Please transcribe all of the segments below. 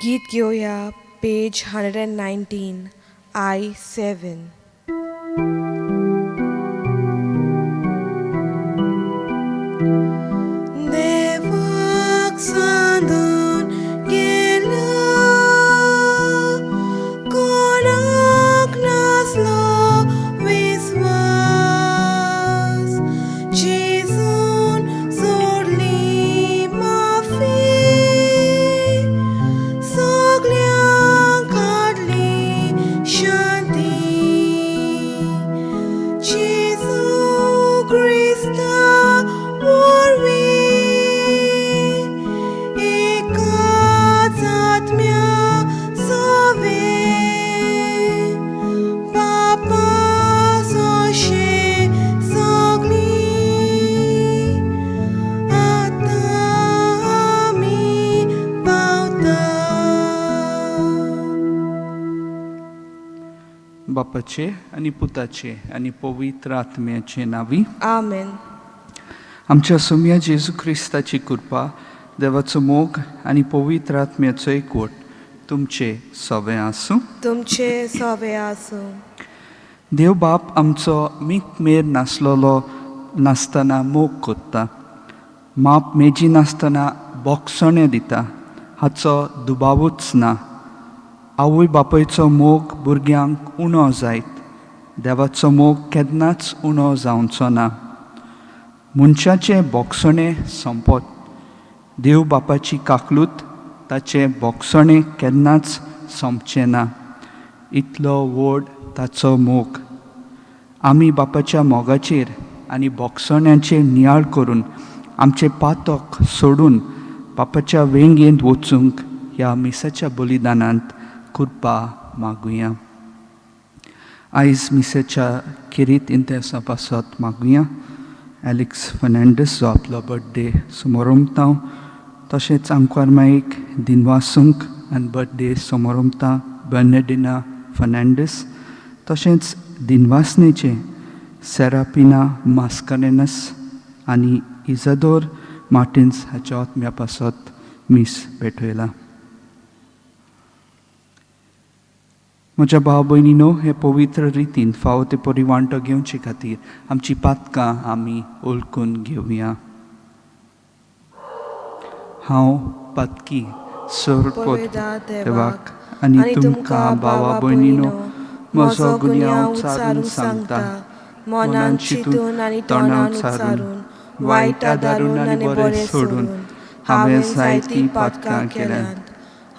गीत घेवया पेज 119 I 7. देवाक सांदून गेलो कोणाक नासलो विस्वास, जेजून सोडली माफी, सगल्यांक हाडली शांती. जेजू क्रिस्ता वरवीं एकाच आत्म्या सवें बापा सोशे सगळीं आतां आमी पावता. बापाचे आनी पुताचे आनी पवित्र आत्म्याचे नांवी. आमेन. आमच्या सोम्या जेजू क्रिस्ताची कृपा, देवाचो मोग आनी पवित्र आत्म्याचो एकवट तुमचे सवें आसूं. तुमचे सवे आसूं. देव बाप आमचो मीक मेर नासलेलो नासतना मोग कोत्ता, माप मेजी नासतना बोगसणें दिता हाचो दुबावूच ना. आवय बापायचो मोग भुरग्यांक उणो जायत, देवाचो मोग केन्नाच उणो जावचो ना. मनशाचें बोगसणें सोंपत, देव बापाची काकलूत ताचें बोगसणें केन्नाच सोंपचें ना. इतलो व्हड ताचो मोग. आमी बापाच्या मोगाचेर आनी बोगसण्याचेर नियाळ करून आमचें पातक सोडून बापाच्या वेंगेंत वचूंक ह्या मिसाच्या बलिदानांत कृपा मागुया. आयज मिसाच्या खेरीत इंतेसां पासत मागुया. एलिक्स फर्नांडीस जो आपलो बर्थडे समोरमता, तशेंच आंकवार माईक दिनवासूंक आनी बर्थडे समोरमता बर्नडिना फर्नांडीस, तशेंच दिनवासनेचे सेरापिना मास्करेनस आनी इजादोर मार्टिन्स हाच्या आत्म्या पासत मीस भेटयला. म्हज्या भाव भयणीनो, हे पवित्र रितीन फावो ते परी वांटो घेवचे खातीर आमची पातकां आमी ओळखून घेवया. हांव पातकी सोरपोत देवाक आनी तुमकां भावा भयणीनो म्हजो गुन्यांव उच्चारून सांगता. मनान चिंतून आनी तोंडान उच्चारून, वायट आदारून आनी बरें सोडून हांवें जायतीं पातकां केल्यांत.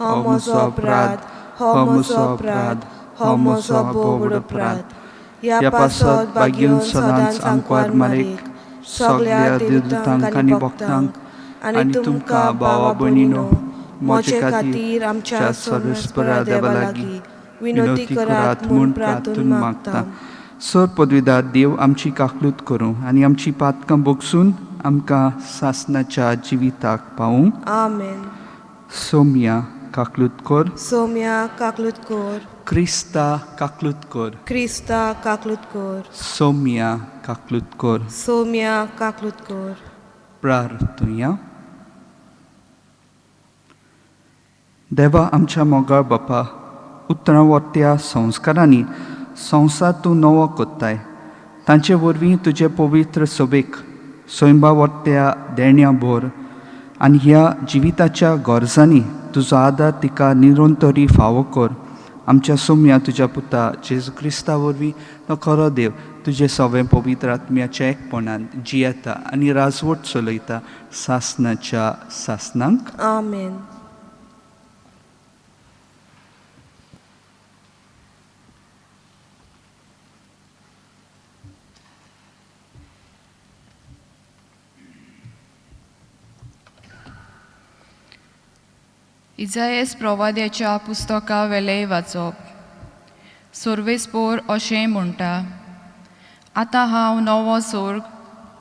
हो म्हजो अपराध, हो म्हजो अपराध, हो म्हजो भोव अपराध. ह्या पासत बागेवन सदांच आंकवार मारीक, सगल्या देवदूतांक आनी भक्तांक आनी तुमकां भावा भयणीनो म्हजे खातीर आमच्या सर्वेस्परा देवा लागीं विनवती करात म्हूण प्रार्थून मागता. सर पदवीदार देव आमची काकलूत करूं आनी आमची पातकां बोगसून आमकां सासनाच्या जिविताक पावूं. आमेन. सोम्या काकलूत कर. सोम्या काकलूत कर. क्रिस्ता काकलूत कर. क्रिस्ता काकलूत कर. सोम्या काकलूत कर. सोम्या काकलूत कर. प्रार्थुया. देवा आमच्या मोगाळ बापा, उतरां वरत्या संस्कारांनी संवसार तूं नवो कोत्ताय. तांचे वरवीं तुजे पवित्र सोबेक सैंबा वरत्या देण्या भर आनी ह्या जिविताच्या गरजांनी तुजो आदार तिका निरंतरी फावो कर. आमच्या सोम्या तुज्या पुता जेजू क्रिस्ता वरवीं, तो खरो देव, तुजें सवें पवित्र आत्म्याच्या एकपणान जियेता आनी राजवट चलयता सासनाच्या सासनांक. आमेन. इजायस प्रवाद्याच्या पुस्तका वेलें वाचप. सोर्वेस्पोर अशें म्हणटा, आतां हांव नवो सोर्ग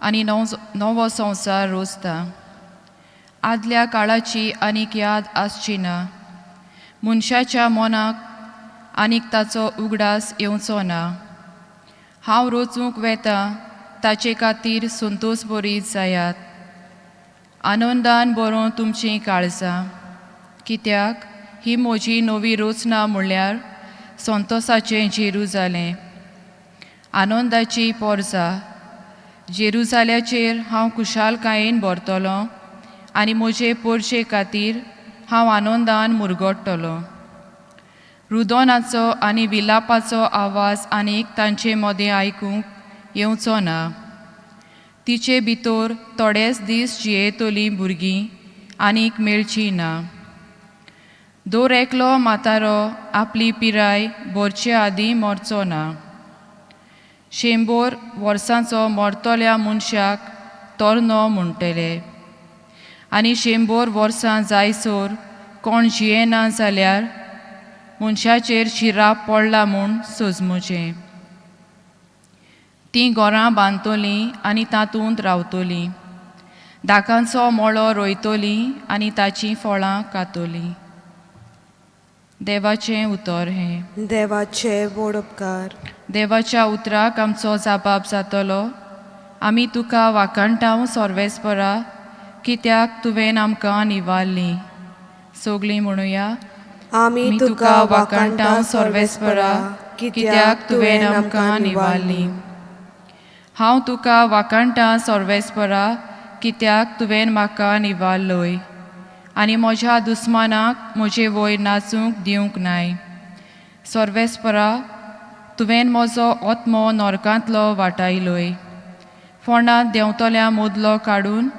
आनी नवो संवसार रोजता. आदल्या काळाची आनीक याद आसची ना. मनशाच्या मनाक आनीक ताचो उगडास येवचो ना. हांव रोचूंक वेता ताचे खातीर संतोश बरी जायात. आनंदान बरोवन तुमचीं काळजां, कित्याक ही म्हजी नवी रचना म्हणल्यार संतोसाचें जेरुजालें, आनंदाची पोरसा. जेरुजाल्याचेर हांव खुशालकायेन भरतलो आनी म्हजे पोरशे खातीर हांव आनंदान मुरगडटलो. रुदोनाचो आनी विलापाचो आवाज आनीक तांचे मदें आयकूंक येवचो ना. तिचे भितर थोडेच दीस जियेतलीं भुरगीं आनीक मेळचीं ना. दर एकलो म्हातारो आपली पिराय भरचे आदीं मरचो ना. 100 वर्सांचो मरतल्या मनशाक तरनो म्हणटले आनी 100 वर्सां जायसर कोण जियेना जाल्यार मनशाचेर शिराप पडला म्हूण सजमुचें. तीं घरां बांदतलीं आनी तातूंत रावतलीं, दाकांचो मळो रोयतलीं आनी ताचीं फळां खातलीं. देवाचें उतर हें. देवाचे व्हड उपकार. देवाच्या उतराक आमचो जाबाब जातलो. आमी तुका वाखाणटांव सर्वेस्परा, कित्याक तुवें आमकां निवारलीं. सगळीं म्हणुया. आमी तुका वाखाणटांव सर्वेस्परा, कित्याक तुवें आमकां निवारलीं. हांव तुका वाखाणटां सर्वेस्परा, कित्याक तुवें म्हाका निवारलोय आनी म्हज्या दुस्मानाक म्हजे वयर नाचूंक दिवंक नाय. सर्वेस्परा, तुवें म्हजो आत्मो नरकांतलो वाटायलोय. फोंडांत देंवतल्या मुदलो काडून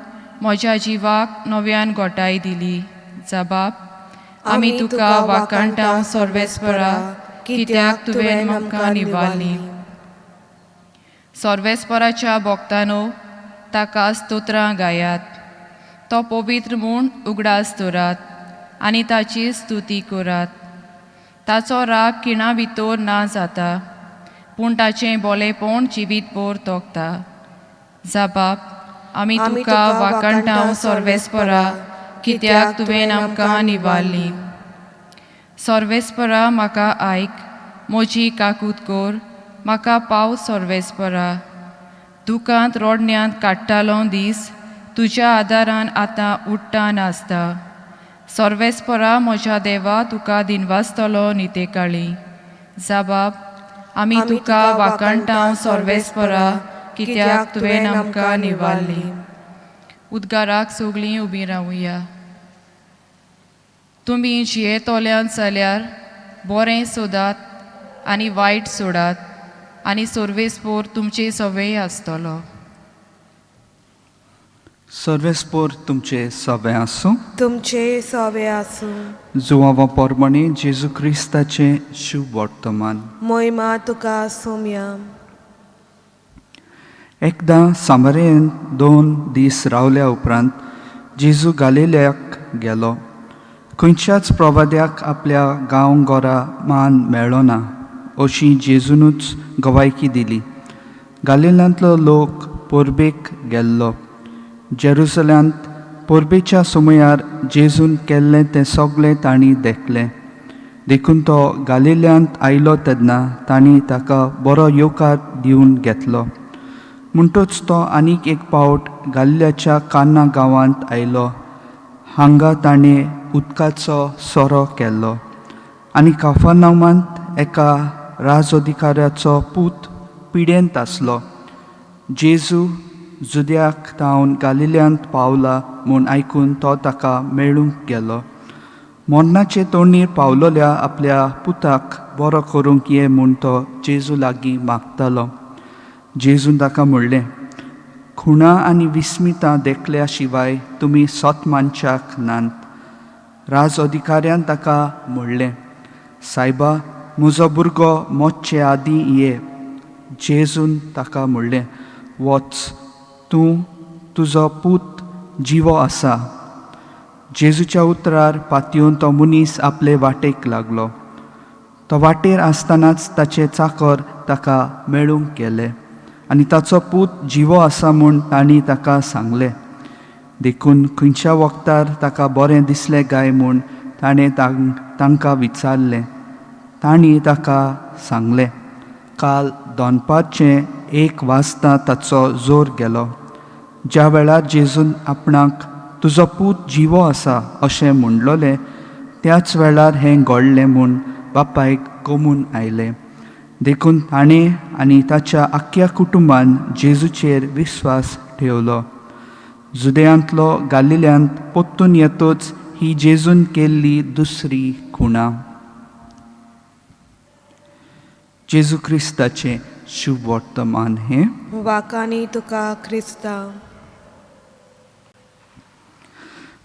म्हज्या जिवाक नव्यान गोटाय दिली. जबाब. आमी तुका वाखाणटांव सर्वेस्परा, कित्याक तुवें आमकां निवारली. सर्वेस्पराच्या भक्तानो, ताका स्तोत्रां गायात. तो पवित्र म्हूण उगडास दवरात आनी ताची स्तुती करात. ताचो राग खिणा भितर ना जाता, पूण ताचें बोलेपण जिवीतभर तोखता. जबाब. आमी तुका वाखाणटांव सर्वेस्परा, कित्याक तुवें आमकां निवारली. सर्वेस्परा, म्हाका आयक, म्हजी काकूत कर, म्हाका पाव सर्वेस्परा. दुकांत रोडण्यांत काडटालो दीस तुज्या आदारान आतां उडटा नासता. सर्वेस्परा म्हज्या देवा, तुका दिनवासतलो नितेकाळी. जबाब. आमी तुका वाखाणटांव सर्वेस्परा, कित्याक तुवें आमकां निवारली. उद्गाराक सगळीं उबीं रावया. तुमी जियेतल्यान जाल्यार बरें सोदात आनी वायट सोडात आनी सर्वेस्पोर तुमचे सवय आसतलो. सर्वेस्पोर तुमचे सवे आसूं. तुमचे सवे आसूं. जुवावा पोरमणे जेजू क्रिस्ताचें शुभ वर्तमान. मोहिमा तुका सोम्या. एकदां सामरेन 2 दीस रावल्या उपरांत जेजू गालिल्याक गेलो. खंयच्याच प्रवाद्याक आपल्या गांव घरा मान मेळ्ळो ना अशी जेजूनच गवायकी दिली. गालिलांतलो लोक परबेक गेल्लो. जेरुसल्यांत परबेच्या समयार जेजून केल्लें तें सगळें तांणी देखलें. देखून तो गालिल्यांत आयलो तेन्ना तांणी ताका बरो येवकार दिवन घेतलो. म्हणटच तो आनीक एक पावट गालिल्याच्या कान्ना गांवांत आयलो. हांगा ताणें उदकाचो सोरो केल्लो आनी काफरनामांत एका राज अधिकाऱ्याचो पूत पिडेंत आसलो. जेजू जुद्याक तावन गालिल्यांत पावला म्हूण आयकून तो ताका मेळूंक गेलो. मरणाचे तोंडीर पावलोल्या आपल्या पुताक बरो करूंक ये म्हूण तो जेजू लागीं मागतालो. जेजून ताका म्हणलें, खुणा आनी विस्मितां देखल्या शिवाय तुमी सत मानच्याक नात. राज अधिकाऱ्यान ताका म्हणलें, सायबा, म्हजो भुरगो मोडचे आदीं ये. जेजून ताका म्हणलें, वच, तूं तुजो पूत जिवो आसा. जेजूच्या उतरार पातयेवन तो मनीस आपले वाटेक लागलो. तो वाटेर आसतनाच ताचे चाकर ताका मेळूंक गेले आनी ताचो पूत जिवो आसा म्हूण तांणी ताका सांगलें. देखून खंयच्या वखदार ताका बरें दिसलें काय म्हूण ताणें तांकां विचारलें. तांणी ताका सांगलें, काल दनपारचें 1 वाजता ताचो जोर गेलो. ज्या वेळार जेजून आपणाक तुजो पूत जिवो आसा अशें म्हणलोलें त्याच वेळार हें घडलें म्हूण बापायक गोमून आयलें. देखून ताणें आनी ताच्या आख्ख्या कुटुंबान जेजूचेर विस्वास ठेवलो. जुदेयांतलो गालिल्यांत परतून येतच ही जेजून केल्ली दुसरी खुणा. जेजू क्रिस्ताचें शुभ वर्तमान हें. वाकानी तुका क्रिस्ता.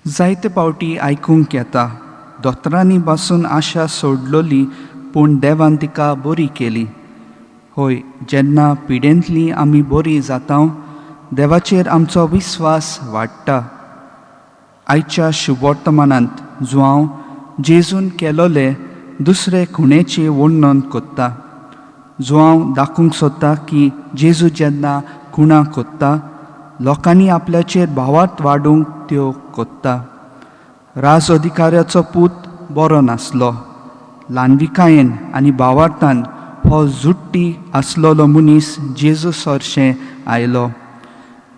जायते पावटी आयकूंक येता, दोतोरांनी पासून आशा सोडलोली पूण देवान तिका बरी केली. हय, जेन्ना पिडेंतली आमी बरी जाता, देवाचेर आमचो विस्वास वाडटा. आयच्या शुभवर्तमानांत जुआंव जेजून केलोले दुसरे खुणेचें वर्णन कोत्ता. जुआंव दाखोवंक सोदता की जेजू जेन्ना खुणा कोत्ता, लोकांनी आपल्याचेर भावार्थ वाडूंक त्यो कोत्ता. राज अधिकाऱ्याचो पूत बरो नासलो. ल्हानविकायेन आनी भावार्थान हो जुट्टी आसलेलो मनीस जेजू सरशें आयलो.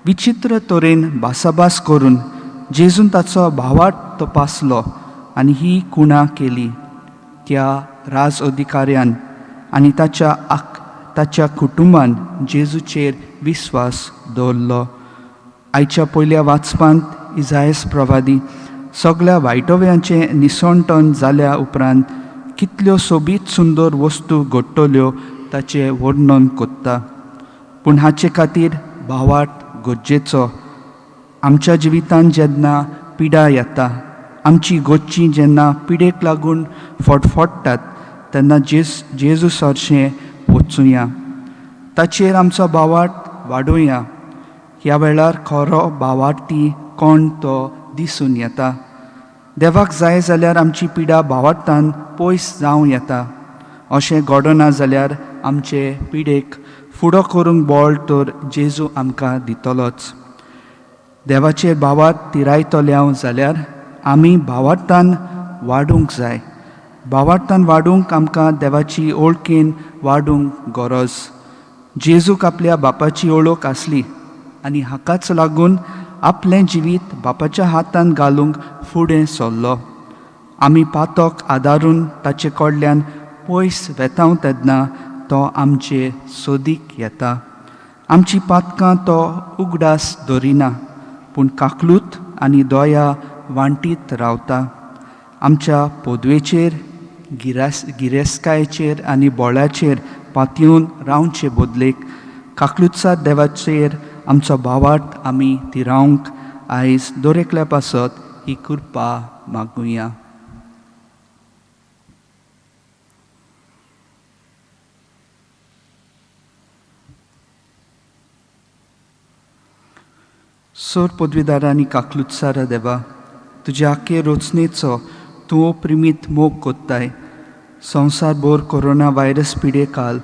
विचित्र तरेन भासाभास करून जेजून ताचो भावार्थ तपासलो आनी ही खुणा केली. त्या राज अधिकाऱ्यान आनी ताच्या कुटुंबान जेजूचेर विस्वास दवरलो. आयच्या पयल्या वाचपांत इजायस प्रवादी सगळ्या वायटव्यांचें निसणटन जाल्या उपरांत कितल्यो सोबीत सुंदर वस्तू घडटल्यो ताचें वर्णन कोत्ता. पूण हाचे खातीर भावार्थ गरजेचो. आमच्या जिवितांत जेन्ना पिडा येता, आमची गोच्ची जेन्ना पिडेक लागून फटफडटात, तेन्ना जेजू सरशें वचुया, ताचेर आमचो भावार्थ वाडोवया. ह्या वेळार खरो भावार्थी कोण तो दिसून येता. देवाक जाय जाल्यार आमची पिडा भावार्थान पयस जावं येता. अशें घडना जाल्यार आमचे पिडेक फुडो करूंक बळ तर जेजू आमकां दितलोच. देवाचेर भावार्थ तिरायतले जाल्यार आमी भावार्थान वाडूंक जाय. भावार्थान वाडूंक आमकां देवाची ओळखेन वाडूंक गरज. जेजूक आपल्या बापाची ओळख आसली आनी हाकाच लागून आपलें जिवीत बापाच्या हातान घालूंक फुडें सरलो. आमी पातक आदारून ताचे कडल्यान पयस वेता तेन्ना तो आमचे सोदीक येता. आमची पातकां तो उगडास दवरिना, पूण काकलूत आनी दोया वांटीत रावता. आमच्या पदवेचेर, गिरेस्कायेचेर आनी बोळाचेर पातयेवन रावचे बदलेक काकलुतसार देवाचेर आमचो भावार्थ आमी तिरावंक आयज दरेकल्या पासत ही कृपा मागुया. सोर पदवीदारा आनी काकलुतसारा देवा, तुज्या आखे रचनेचो तूं ओप्रिमीत मोग कोत्ताय. संवसार भर कोरोना व्हायरस पिडे काल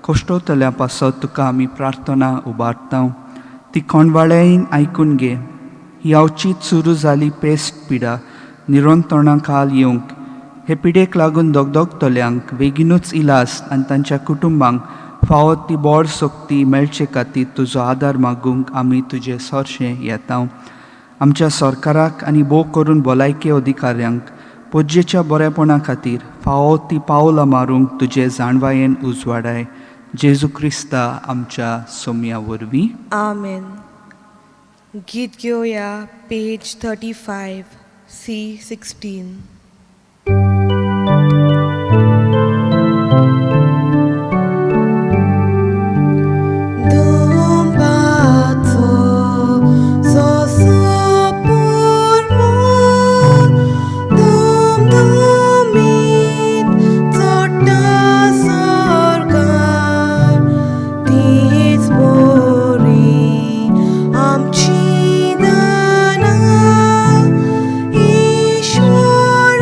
कश्टवतल्या पासत तुका आमी प्रार्थना उबारता. ती कोणवाळ्यान आयकून घे. ही अवचीत सुरू जाली पेस्ट पिडा निरंतरणा खाल येवंक हे पिडेक लागून दगदगतल्यांक बेगीनूच इलाज आनी तांच्या कुटुंबांक फावो ती बोड सक्ती मेळचे खातीर तुजो आदार मागूंक आमी तुजे सरशें येता. आमच्या सरकाराक आनी भोव करून भलायकी अधिकाऱ्यांक पोज्जेच्या बरेपणा खातीर फावो ती पावलां मारूंक तुजे जाणवायेन उजवाडाय. जेजू क्रिस्ता आमच्या सोम्या वरवीं. आमेन. गीत घेवया पेज 35 C 16. आमची दाना ईश्वर.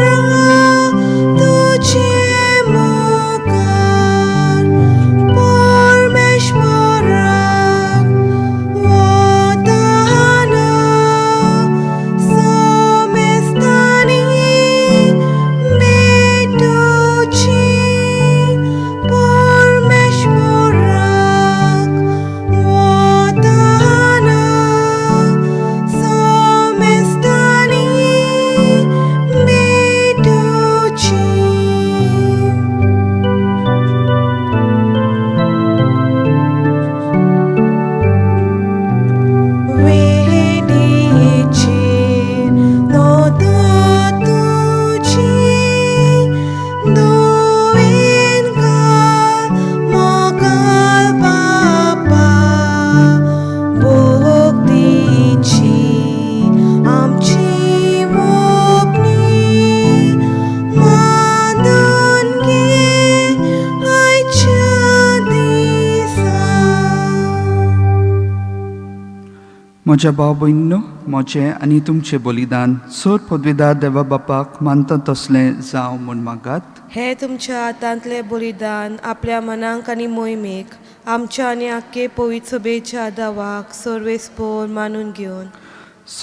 म्हज्या भाव भयणीनो, म्हजें आनी तुमचें बलिदान सोर पदवीदार देवा बापाक मानता तसलें जावं म्हूण मागात. हे तुमच्या हातांतलें बलिदान आपल्या मनाक आनी मोहिमेक आमच्या आनी आख्खे पवित्र सभेच्या दावाक सर्वेस्पोर मानून घेवन.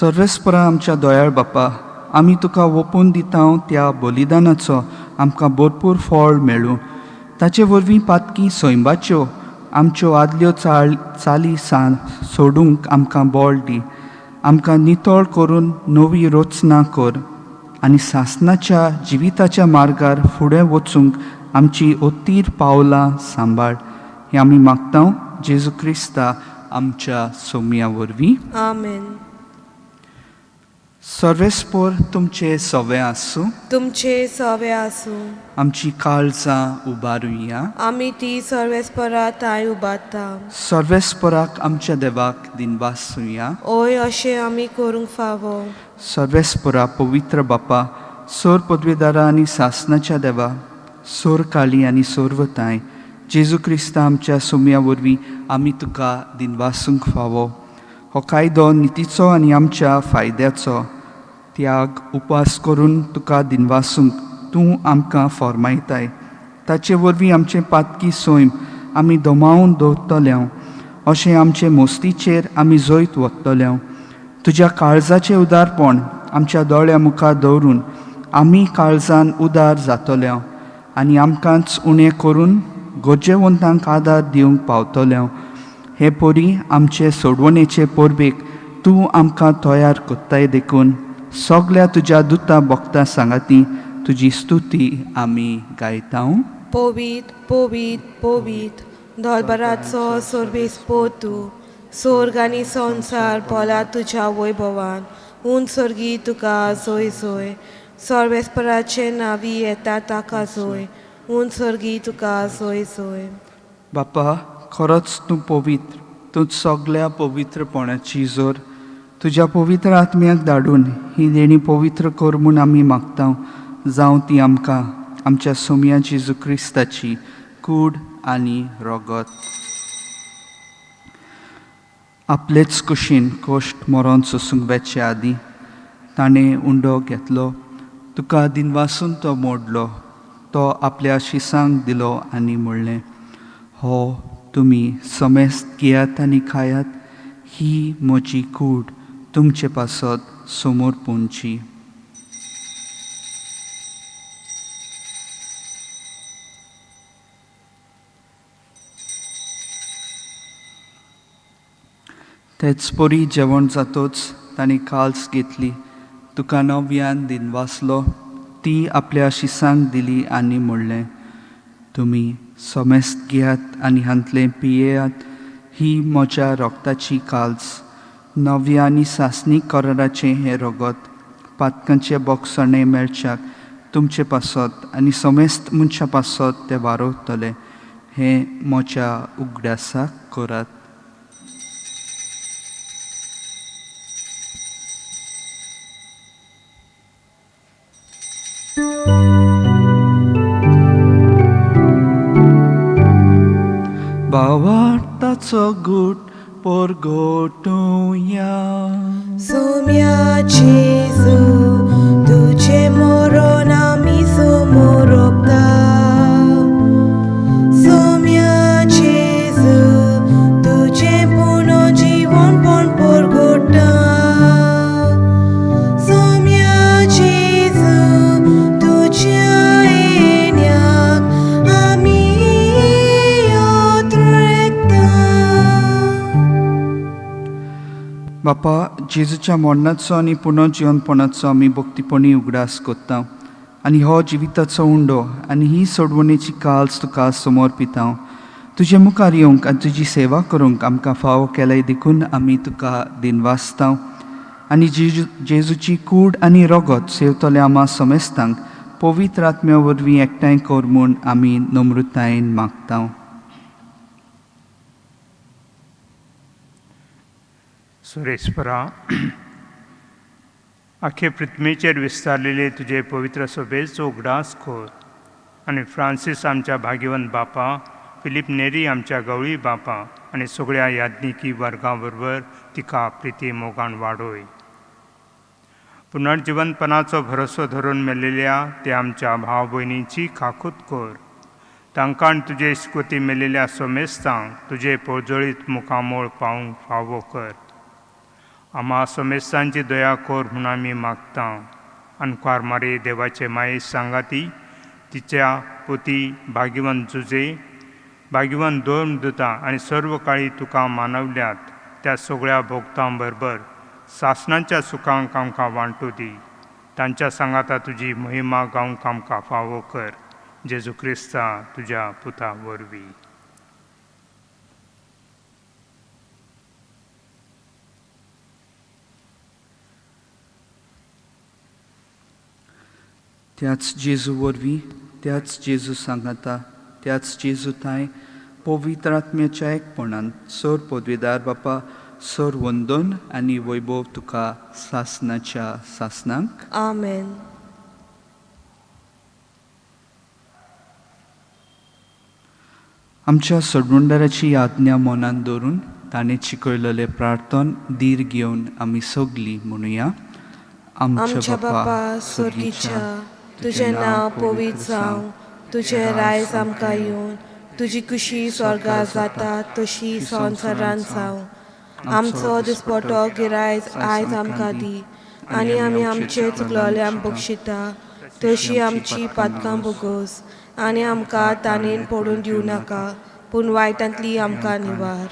सर्वेस्परा आमच्या दयाळ बापा, आमी तुका ओपून दिता त्या बलिदानाचो आमकां भरपूर फळ मेळूं. ताचे वरवीं पातकी सैंबाच्यो आमच्यो आदल्यो चाली सोडूंक आमकां बळ दी. आमकां नितळ करून नवी रचना कर आनी सासनाच्या जिविताच्या मार्गार फुडें वचूंक आमची अतीर पावलां सांबाळ. हें आमी मागता जेजू क्रिस्ता आमच्या सोम्या वरवीं. आमेन. सर्वेस्पोर तुमचे सवे आसूं. तुमचे सवे आसूं. आमची काळजां उबारुया. आमी ती सर्वेस्परा ताय उबारता. सर्वेस्पराक आमच्या देवाक दिनवासुया. ओय अशें आमी करूंक फावो. सर्वेस्परा पवित्र बापा, सोर पदवेदारा आनी सासनाच्या देवा, सोर काली आनी सोरवताय जेजू क्रिस्ता आमच्या सोम्या वरवीं आमी तुका दिनवासूंक फावो. हो कायदो नितीचो आनी आमच्या फायद्याचो त्याग उपास करून तुका दिनवासूंक तूं आमकां फॉर्मायताय. ताचे वरवीं आमचें पातकी सैम आमी दमावन दवरतले, अशें आमचे मोस्तीचेर आमी जैत वतले. तुज्या काळजाचें उदारपण आमच्या दोळ्या मुखार दवरून आमी काळजान उदार जातले आनी आमकांच उणें करून गरजेवंतांक आदार दिवंक पावतले. हे परी आमचे सोडवणेचे परबेक तूं आमकां तयार करताय देखून सगल्या तुज्या दुता भक्तां सांगाती तुजी स्तुती आमी गायता. पवीत पवीत पवीत दरबाराचो सर्वेस्पोर तूं, सोर्ग आनी संवसार बोला तुज्या वैभवान. उंच सोर्गी तुका जोय जोय, सर्वेस्पराचे नावी येता ताका जोय, उंच सोर्गी तुका जोय जोय. बापा, खरोच तूं पवित्र, तूं सगल्या पवित्रपणाची जोर. तुज्या पवित्र आत्म्याक धाडून ही देणी पवित्र कर म्हूण आमी मागता. जावं ती आमकां आमच्या सोम्या जेजू क्रिस्ताची कूड आनी रगत. आपलेच कुशीन कश्ट मरोन सोसूंक वेचे आदीं ताणें उंडो घेतलो, तुका दिनवासून तो मोडलो, तो आपल्या शिसांक दिलो आनी म्हणलें, हो तुमी समेस्त घेयात आनी खायात, ही म्हजी कूड तुमचे पासत समोर पुंची. तेच परी जेवण जातोच ताणें काल्स घेतली, तुका नव्यान दिनवासलो, ती आपल्या शिसांक दिली आनी म्हणलें, तुमी समेस्त घेयात आनी हांतलें पियेयात, ही म्हज्या रोगताची काल्स, नव्या आनी सासणी कराराचें हें रगत पातकांचे बोगसणें मेळच्याक तुमचे पासत आनी समेस्त मनशां पासत तें वारवतलें. हें म्हज्या उगडासाक करात. भावार्थाचो गूट परगटुया. सोम्या जेजू तुजें मरण आमी समोर ओंपता. सोम्या जेजू तुजें पुनर्जिवनपण परगटा. सोम्या जेजू तुज्या येण्याक आमी उतरेकता. बापा, जेजूच्या मरणाचो आनी पुनर्जिवनपणाचो आमी भक्तीपणी उगडास करता आनी हो जिविताचो उंडो आनी ही सोडवणेची काल्स तुका समर्पिता. तुजे मुखार येवंक आनी तुजी सेवा करूंक आमकां फावो केल्याय देखून आमी तुका दिनवासता. आनी जेजूची कूड आनी रगत सेवतल्या आमा समेस्तांक पवित्र आत्म्या वरवीं एकठांय कर म्हूण आमी नम्रतायेन मागता. सुरेश्वरा, आखे पृथ्वीचेर विस्तारलेले तुजे पवित्र सभेचो उगडास कर आनी फ्रांसीस आमच्या भाग्यवंत बापा फिलीप नेरी आमच्या गवळी बापा आनी सगळ्या याज्ञिकी वर्गां बरोबर तिका प्रिती मोगान वाडोय. पुनर्जिवनपणाचो भरोसो धरून मेलेल्या ते आमच्या भाव भयणींची काकूत कर. तांकां तुजे इस्कोती मेलेल्या सोमेस्तांक तुजे पोजळीत मुखामोळ पावूंक फावो कर. आमा सोमेस्तांची दया कर म्हूण आमी मागता. आनकार मारे देवाचे माये सांगाती तिच्या पोती भाग्यवंत जुजे भाग्यवंत दोन दुता आनी सर्व काळी तुका मानवल्यात त्या सगळ्या भोगतां बरोबर सासणाच्या सुखांक आमकां वांटू दी. तांच्या सांगाता तुजी महिमा गावंक आमकां फावो कर. जेजू क्रिस्ता तुज्या पुता वरवीं. त्याच जेजू वरवीं, त्याच जेजू सांगाता, त्याच जेजू थांय पवित्र आत्म्याच्या एकपणान सर पदवीदार बापा सर वंदन आनी वैभव तुका सासनाच्या सासनाक. आमेन. आमच्या सोडवणदाराची आज्ञा मनान दवरून ताणें शिकयलेलें प्रार्थन धीर घेवन आमी सगलीं म्हणुया. आमच्या बापा स्वर्गीच्या, तुजें नांव पवित्र जावं, तुजें रायज आमकां येवन, तुजी खुशी स्वर्गार जाता तशी संवसारांत जावं. आमचो दिसपटो गिरायज आयज आमकां दी आनी आमी आमचे चुकलोल्यांक बक्षिता तशी आमची पातकां भोगोस आनी आमकां ताणेन पडून दिवं नाका, पूण वायटांतली आमकां निवार.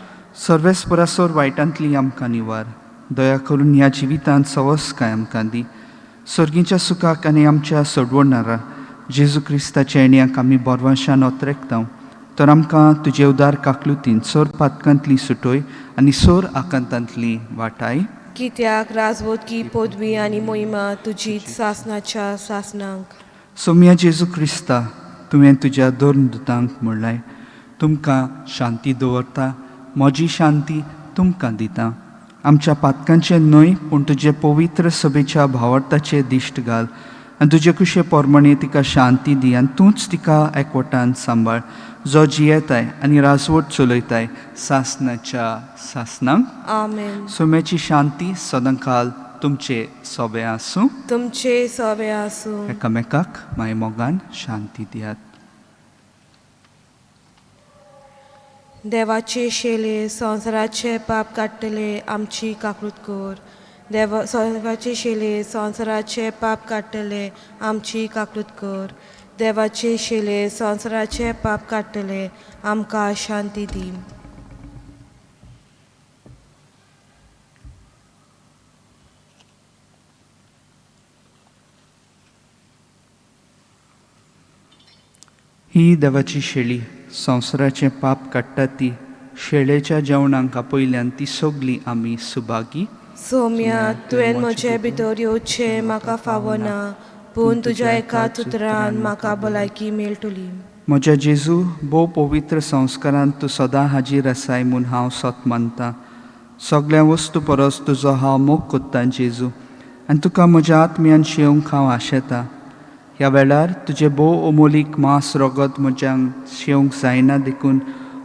सर्वेस्परासोर वायटांतली आमकां निवार. दया करून ह्या जिवितांत सवस काय आमकां दी. सर्गीच्या सुखाक आनी आमच्या सोडवणारा जेजू क्रिस्ताच्या येण्याक आमी बोरवाशान ओतरेकता. तर आमकां तुजे उदार काकलुतीन सोर पातकांतली सुटोय आनी सोर आकांतांतली वाटाय. कित्याक राजवोतकी पदवी आनी मोहिमा तुजी सासनाच्या सासनाक. सोम्या जेजू क्रिस्ता, तुवें तुज्या दोन दुतांक म्हणलाय, तुमकां शांती दवरता, म्हजी शांती तुमकां दिता. आमच्या पातकांचें न्हय पूण तुजे पवित्र सभेच्या भावार्थाचें दिश्ट घाल आनी तुजे कुशे प्रमाणे तिका शांती दी आनी तूंच तिका एकवटान सांबाळ, जो जियेताय आनी राजवट चलयताय सासनाच्या सासनाक. आमेन. सोम्याची शांती सदांकाल तुमचे सोबे आसूं. तुमचे सोबे आसूं. एकामेकाक माय मोगान शांती दियात. देवाचे शेले संवसाराचे पाप काडटले आमची काकूत कर. देवाचे शेले संवसाराचे पाप काडटले आमची काकूत कर. देवाचे शेले संवसाराचे पाप काडटले आमकां शांती दी. ही देवाची शेळी संवसाराचें पाप काडटा ती शेळेच्या जेवणाक आपयल्यान ती सगली आमी सुभागी. सोम्या, तुवें म्हजे भितर येवचें म्हाका फावना, पूण तुज्या एका उतरान म्हाका भलायकी मेळटली. म्हज्या जेजू, भोव पवित्र संस्कारान तूं सदां हाजीर आसाय म्हूण हांव सत मानता. सगळ्या वस्तू परस तुजो हांव मोग कोत्तां जेजू, आनी तुका म्हज्या आत्म्यान शेवंक हांव आशेतां. ह्या वेळार तुजें भोव अमोलीक मांस रगत म्हज्यान शेवंक जायना देखून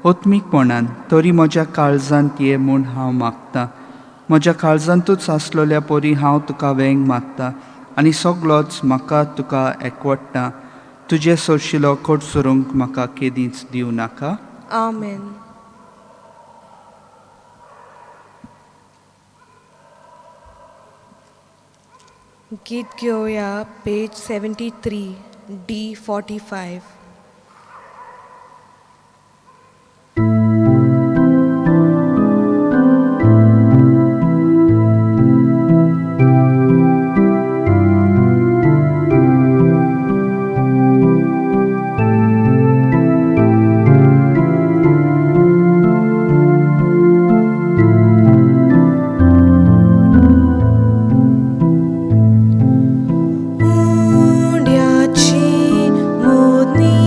आत्मीकपणान तरी म्हज्या काळजांत ये म्हूण हांव मागतां. म्हज्या काळजांतूच आसलेल्या परी हांव तुका वेंग मागता आनी सगलोच म्हाका तुका एकवट्टा. तुजें सोरशिलो खोट सोरूंक म्हाका केदींच दिवं नाका. आमेन. गीत घेवया पेज 73 D45. उंड्याची मोदनी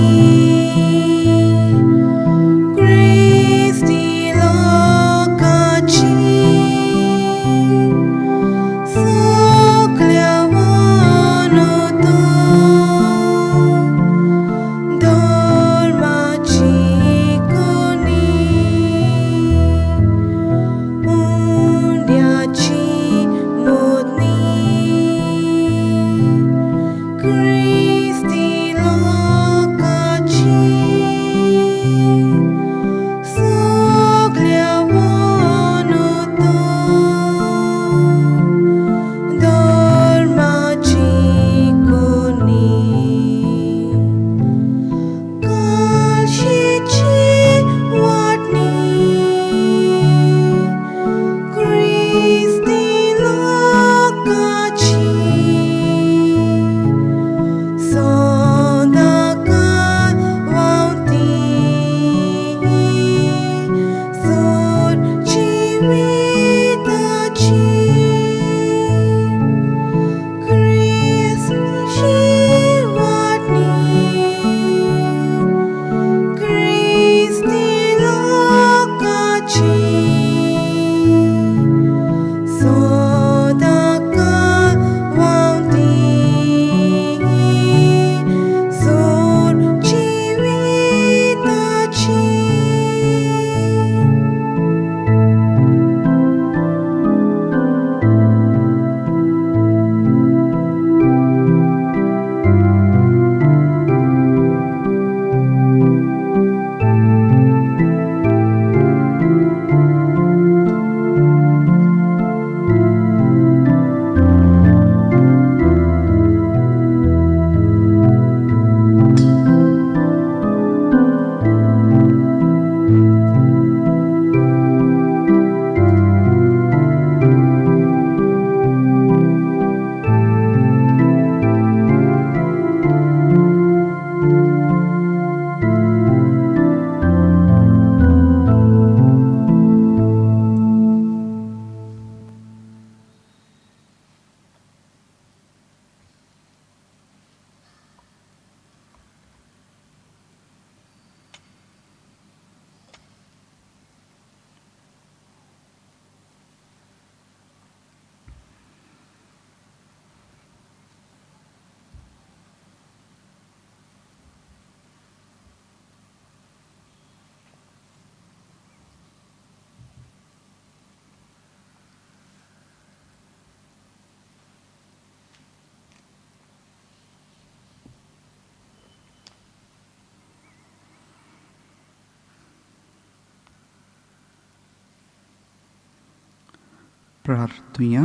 प्रार्थुया.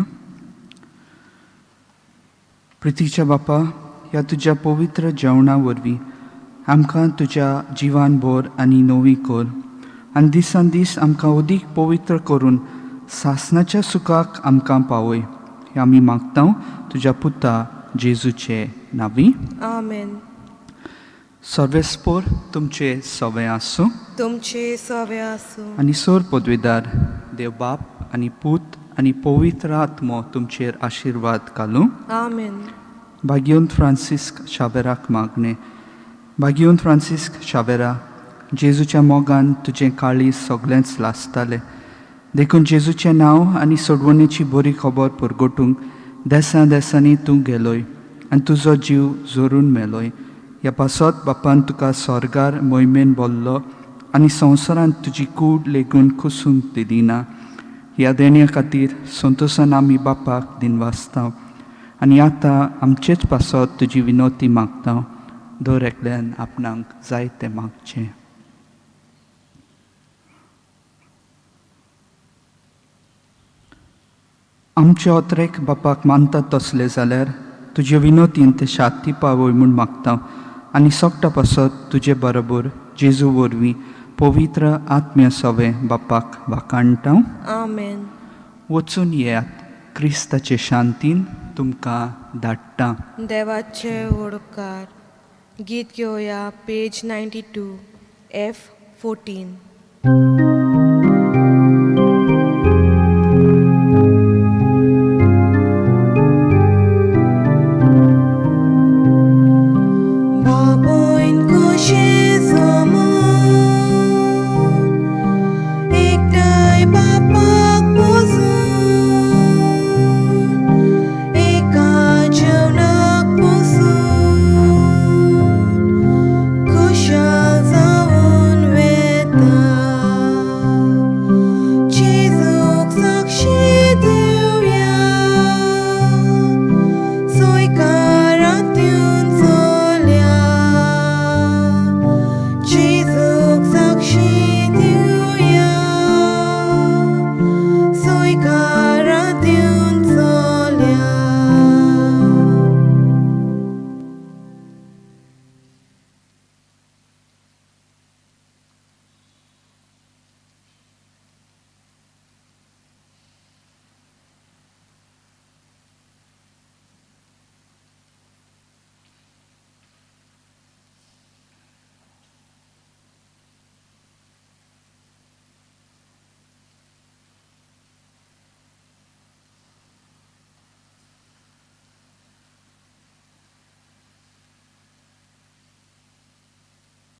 प्रितीच्या बापा, ह्या तुज्या पवित्र जेवणा वरवीं आमकां तुज्या जिवान भर आनी नवी कर आनी दिसान दीस आमकां अदीक पवित्र करून सासणाच्या सुखाक आमकां पावय, हें आमी मागता तुज्या पुता जेजूचे नांवी. आमेन. सर्वेस्पोर तुमचे सवे आसूं. तुमचे सवे आसूं. आनी सोर पदवेदार देव बाप आनी पूत आनी पवित्र आत्मो तुमचेर आशिर्वाद घालूं. आमेन. भाग्योन फ्रांसिस्क शावेराक मागणें. भाग्योन फ्रांसिस्क शावेरा, जेजूच्या मोगान तुजें काळीज सगळेंच लासतालें, देखून जेजूचें नांव आनी सोडवणेची बरी खबर परगटूंक देसां देसांनी तूं गेलोय आनी तुजो जीव जोरून मेलोय. ह्या पासत बापान तुका स्वर्गार मोहिमेन बोल्लो आनी संवसारांत तुजी कूड लेगून कुसूंक दिली ना. ह्या देण्या खातीर संतोसान आमी बापाक दिनवासता आनी आतां आमचेच पासत तुजी विनोती मागता. दर एकल्यान आपणाक जाय तें मागचें. आमचे अत्रेक बापाक मानतात तसले जाल्यार तुजे विनोतीन ते शांती पावय म्हूण मागता आनी सोगटा पासत तुजे बरोबर जेजू वरवीं पवित्र आत्म्या सवे बापाक वाखाणटा. आमेन. वचून येयात, क्रिस्ताचे शांतीन तुमकां धाडटा. देवाचे उपकार. गीत घेवया, पेज 92, F 14.